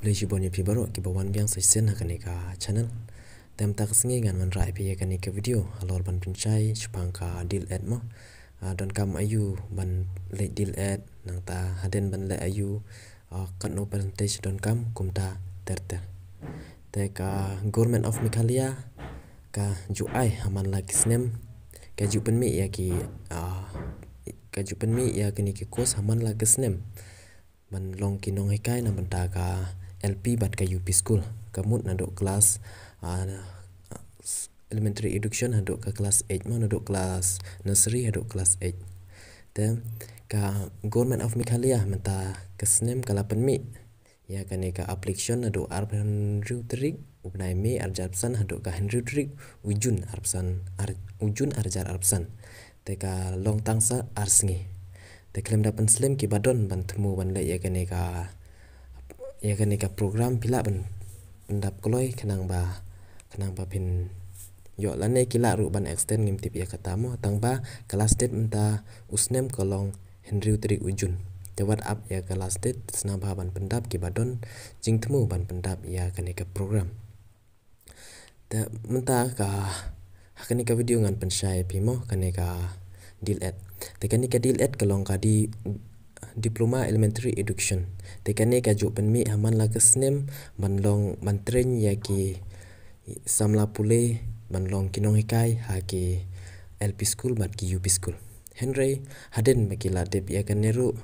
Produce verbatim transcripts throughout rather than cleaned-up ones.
Khublei shibun ïa phi baroh kiba wan biang sa shisien ha kane ka channel. Te mynta ka sngi ngan wanrah ïa phi ïa kane ka video halor ban pynshai shaphang ka DIELED mo. Ah, donkam aiu ban leh DIELED, nangta hadien ban leh aiu, ah, katno percentage donkam, kumta ter ter. Te ka Government of Meghalaya ka ju ai ha man la ki snem, ka ju pynmih ïa ki, ah, ka ju pynmih ïa kine ki course ha man la ki snem ban long ki nonghikai na bynta ka L P bad ka U P school, ka mut naduh class, ah, elementary education haduh ka class eight mo, naduh class nursery haduh class eight. Te ka Government of Meghalaya mynta ka snem ka la pynmih ïa kane ka application naduh arphew hynriew tarik u bnai May arhajar arphew san haduh ka hynriew tarik u June arphew san, ar, u June arhajar arphew san. Te ka long tang sa ar sngi. Te khlem da pynslem kiba don ban thmu ban leh ïa kane ka, ïa kane ka program, phi lah ban pyndap kloi khnang ba, khnang ba phin ïoh, lane ki lah ruh ban extend, ngim tip ïa kata mo, tang ba ka last date mynta u snem ka long hynriew tarik u June. Te wat ap ïa ka last date, sngewbha ban pyndap kiba don jingthmu ban pyndap ïa kane ka program. Te mynta ka, ha kane ka video ngan pynshai ïa phi mo kane ka DIELED. Te kane ka DIELED ka long ka di Diploma Elementary Education. Te kane ka ju pynmih ha man la ki snem ban long, ban train ïa ki samla pule ban long ki nonghikai ha ki L P school bad ki U P school. Hynrei hadien ba ki la dep ïa kane ruh,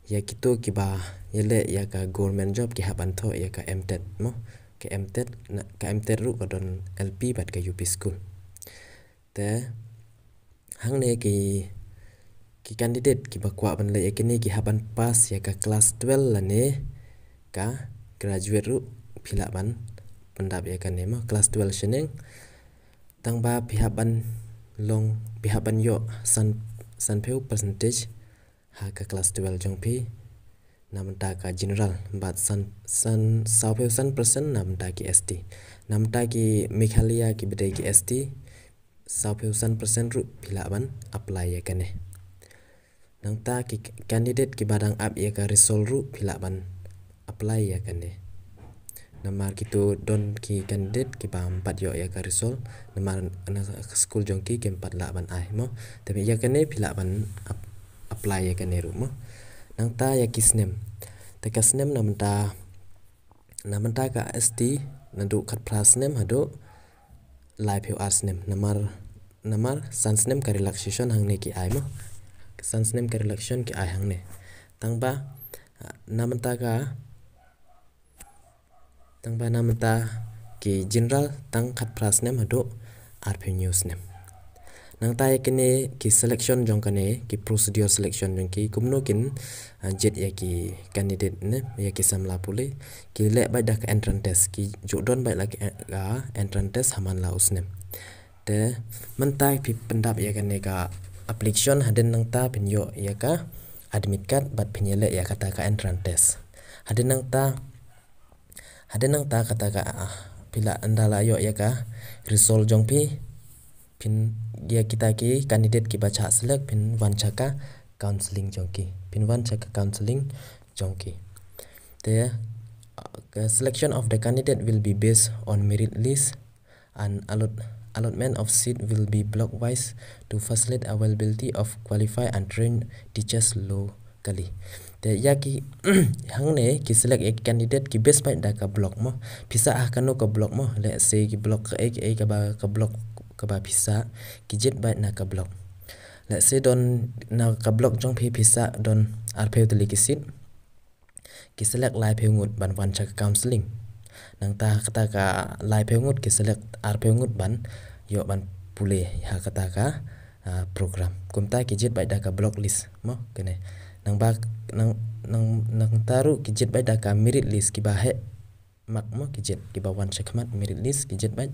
ïa kito kiba ïaleh ïa ka government job ki hap ban thoh ïa ka MTET mo. Ka MTET, na, ka MTET ruh ka don L P bad ka U P school. Te hangne ki, ki candidate kiba kwah ban leh ïa kine ki hap ban pass ïa ka class twelve lane ka graduate ruh, phi lah ban pyndap ïa kane mo, class twelve shaneng. Tang ba phi hap ban long, phi hap ban ïoh san, sanphew percentage ha ka class twelve jong phi na bynta ka general, bad san, san, sawphew san percent na bynta ki S T. Na bynta ki Meghalaya kiba dei ki S T, sawphew san percent ruh phi lah ban apply ïa kane. Nangta ki candidate kiba dang ap ïa ka result ruh phi lah ban apply ïa kane. Namar kito don ki candidate kiba ym pat ïoh ïa ka result, namar na school jong ki kim pat lah ban ai mo. Te ïa kane phi lah ban ap-, apply ïa kane ruh mo. Nangta ïa ki snem. Te ka snem na bynta, na bynta ka S T naduh khatphra snem haduh laiphew ar snem. Namar, namar san snem ka relaxation hangne ki ai mo. San snem ka relaxation ki ai hangne. Tang ba, ah, na bynta ka, tang ba na bynta ki general tang khatphra snem haduh arphew hynñiew snem. Nangta ïa kine ki selection jong kane, ki procedure selection jong ki, kumno kin, ah, jied ïa ki candidate ne, ïa ki samla pule, ki leh beit da ka entrance test, ki ju don beit la ki, eh, ka entrance test ha man la u snem. Te mynta phi pyndap ïa kane ka application, hadien nangta phin ïoh ïa ka admit card bad phin ïaleh ïa kata ka entrance test. Hadien nangta, hadien nangta kata ka, ah, phi la, ynda la ïoh ïa ka result jong phi, phin, ïa kita ki candidate kiba shah select phin wan sha ka counselling jong ki. Phin wan sha ka counselling jong ki. Te, ah, ka selection of the candidate will be based on merit list and allot-, allotment of seat will be block wise to facilitate availability of qualified and trained teachers locally. Te ïa ki, hangne ki select ïa ki candidate ki base beit da ka block mo. Phi sah ha kano ka block mo. Let's say ki block kaei kaei kaba, ka block kaba phi sah, ki jied beit na ka block. Let's say don na ka block jong phi, phi sah don arphew tylli ki seat, ki select laiphew ngut ban wan sha ka counselling. Nangta kata ka laiphew ngut ki select arphew ngut ban ïoh ban pule ha kata ka, ah, program. Kumta ki jied beit da ka block list mo kane. Nang ba, nang, nang, nangta ruh ki jied beit da ka merit list, kiba heh mark mo ki jied, kiba wan sha khmat, merit list ki jied beit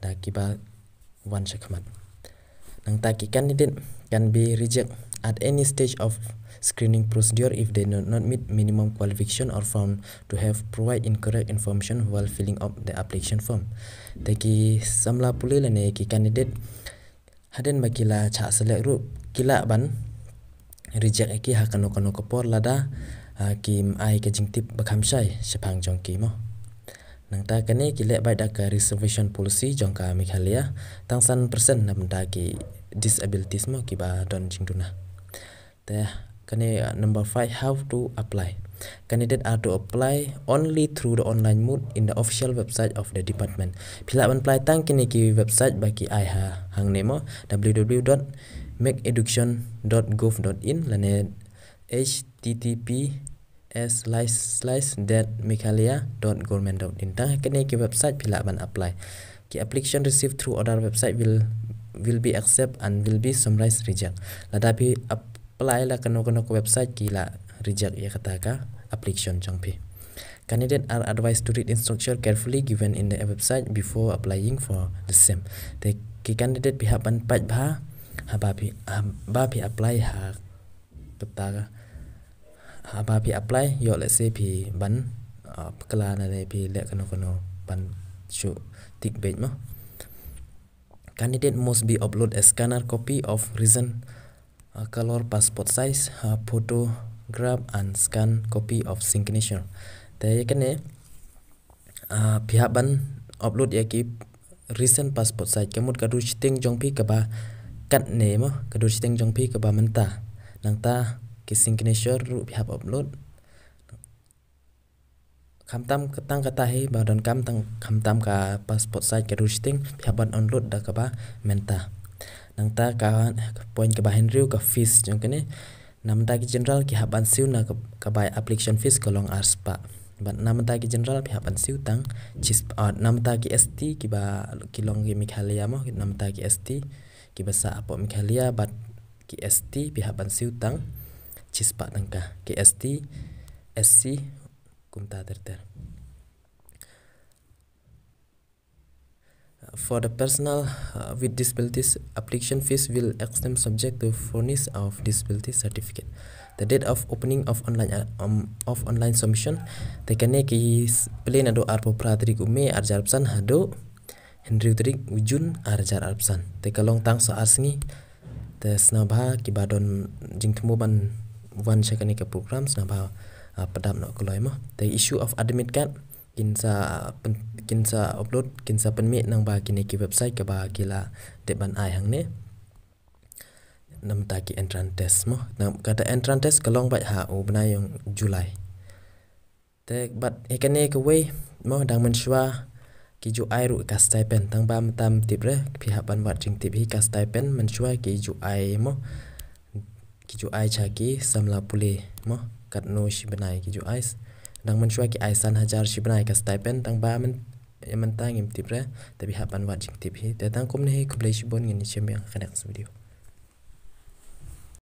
da kiba wan sha khmat. Nangta ki candidate can be reject at any stage of screening procedure if they do not meet minimum qualification or found to have provide incorrect information while filling up the application form. Te ki samla pule lane ki candidate, hadien ba ki la shah select ruh, ki lah ban reject ïa ki ha kano kano ka por lada, ah, kim ai ka jingtip ba kham shai shaphang jong ki mo. Nangta kane ki leh bad da ka reservation policy jong ka Meghalaya, tang san percent na bynta ki disabilities mo kiba don jingduna. Te kane, uh, number five, how to apply. Candidate are to apply only through the online mode in the official website of the department. Phi lah ban apply tang kine ki website ba ki ai ha hangne mo, w w w dot make education dot gov dot in lane h t t p s slash slash dot meghalaya dot government dot in. Tang kine ki website phi lah ban apply. Ki application received through other website will will be accept and will be summarized reject. Lada phi apply la kano kano ka website ki la reject ïa kata ka application jong phi. Candidate are advised to read instruction carefully given in the website before applying for the same. Te ki candidate phi hap ban pait bha haba phi, haba phi apply ha kata ka, haba phi apply ïoh lehse phi ban, uh, pkla na ne phi leh kano kano ban shu tick beit mo. Candidate must be upload a scanner copy of recent, uh, color passport size, uh, photograph and scan copy of signature. Te ïa kane, uh, phi hap ban upload ïa ki recent passport size, ka mut ka dur shiteng jong phi kaba katne mo, ka dur shiteng jong phi kaba mynta. Nangta ki signature ruh phi hap upload. Khamtam tang kata hi ba donkam tang khamtam ka passport size ka dur shiteng phi hap ban upload da kaba mynta. Nangta ka point kaba hynriew ka fees jong kane. Na bynta ki general ki hap ban siew na ka, ka bai application fees ka long ar spah. Bad na bynta ki general phi hap ban siew tang shispah, ah, na bynta ki S T kiba ki long ki Meghalaya mo, na bynta ki S T kiba sah hapoh Meghalaya bad ki S T phi hap ban siew tang shispah tyngka, ki S T, S C kumta ter ter. For the personnel, uh, with disabilities, application fees will extend subject to furnish of disability certificate. The date of opening of online, uh, um, of online submission. Te kane ki s-, plie naduh arphew phra tarik u May ar hajar arphew san haduh hynriew tarik u June ar hajar arphew san. Te ka long tang sa ar sngi. Te sngewbha kiba don jingthmu ban wan sha kane ka program sngewbha, ah, pdap noh kloi mo. Te issue of admit card kin sa pen-, kin sa upload, kin sa pynmih nangba kine ki website kaba ki la dep ban ai hangne. Na bynta ki entrance test mo. Na kata entrance test ka long beit ha u bnai ïong July. Te bad ïa kane kawei mo, dang mynshuwa ki ju ai ruh ka stipend, tang ba mynta ym tip re, phi hap ban wad jingtip hi ka stipend mynshuwa ki ju ai mo. Ki ju ai sha ki samla pule mo, katno shi bnai ki ju ai. Dang mynshuwa ki ai san hajar shi bnai ka stipend, tang ba myn-, ïa mynta ngim tip re, te phi hap ban wad jingtip hi. Te tang kumne hi, khublei shibun, ngin ïashem biang ha ka next video.